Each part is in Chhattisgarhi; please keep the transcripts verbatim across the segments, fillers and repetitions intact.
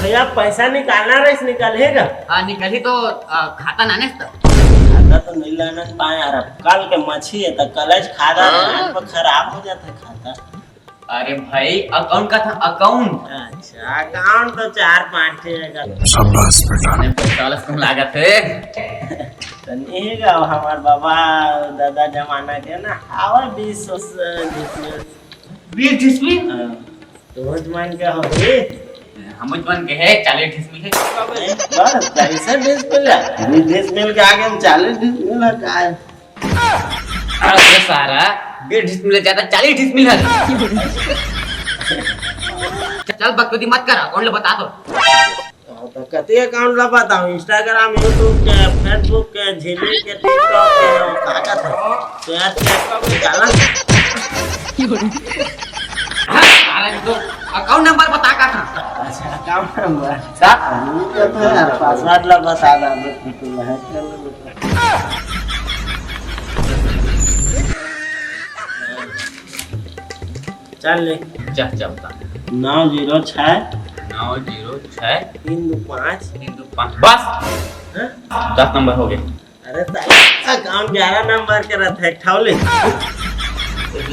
भैया, पैसा निकालना रहिस, निकलही का? हाँ, निकलही तो, आ, खाता नानेस त। खाता तो नहीं लाना पाए यार, अब कल के मछी है तो कल खा डाल, आज पर खराब हो जाता है खाता। अरे भाई, अकाउंट का था, अकाउंट। अच्छा, अकाउंट तो चार पाँच ठे है का। शाबाश बेटा। अरे, पैसा वाला कौन लागत है? तो नहीं है का, हमार बाबा दादा जमाना के ना, आवा बीस, बीस डिसमिल। हाँ। तो बहुत मन के हो रे। हम मन के है, चालीस डिसमिल है। बस, कैसे डिसमिल है? बीस डिसमिल के आगे हम चालीस डिसमिल है, का है? अरे सारा, बीस डिसमिल ज्यादा, चालीस डिसमिल है। चल बकचोदी मत कर, अकाउंट ला बता तो। हाँ, तो कति अकाउंट ला बताऊं? Instagram, YouTube के, Facebook के, झिल्ली के, TikTok के, और का का था? तो यार, TikTok में डाला। हाँ, अरे तो अकाउंट नंबर बता का था? अच्छा, अकाउंट नंबर। का? ये तो यार, पासवर्ड ला बता दे, तो हैक कर ले। चल ले। जा, जा, बता। नौ जीरो छः। नौ जीरो छः। तीन दो पाँच। तीन दो पाँच। बस। हाँ? दस नंबर हो गए। अरे, साला, अकाउंट ग्यारह नंबर के रहता है, एक ठाव ले।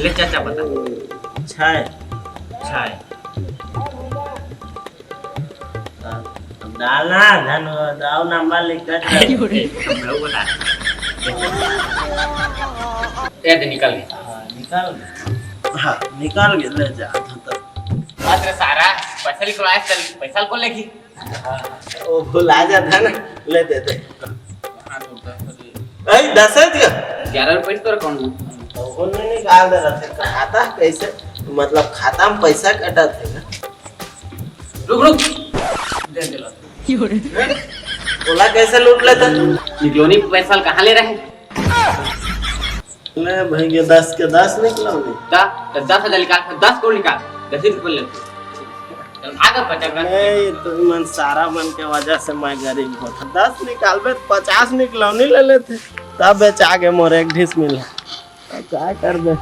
ले, चाचा, बता। छः। छः। अब डालना, धन, दो नंबर लिख कर। ए, हम लोग बता। ए, दे, निकल गए। हाँ, निकल गए। हाँ, निकल गए, ले जा, तू तो। बात रे सारा, पैसा निकलवाए, चल, पैसा कौन लेगी? हाँ, वो भुला जाता है ना, ले दे दे। ए, दस है क्या? ग्यारह रुपए तो कौन? तो वो नहीं निकाल दे रहा था, खाता कैसे? मतलब, खाता में पैसा कटा था ना। रुक, रुक। दे, दे लो। ओला कैसे लूट लेता? निकलोनी पैसा कहाँ ले रहे? ले भाई, ये दस के दस निकलोनी। दा, तो दस हजार निकाल, दस को निकाल, दस ही रुपये ले। चल, भाग अब, बचा कर। ए, तो मन सारा मन के वजह से मैं गरीब होता। दस निकालबे तो पचास निकलोनी ले लेते, तब बेचा के मोर एक डिसमिल। अब का करबे?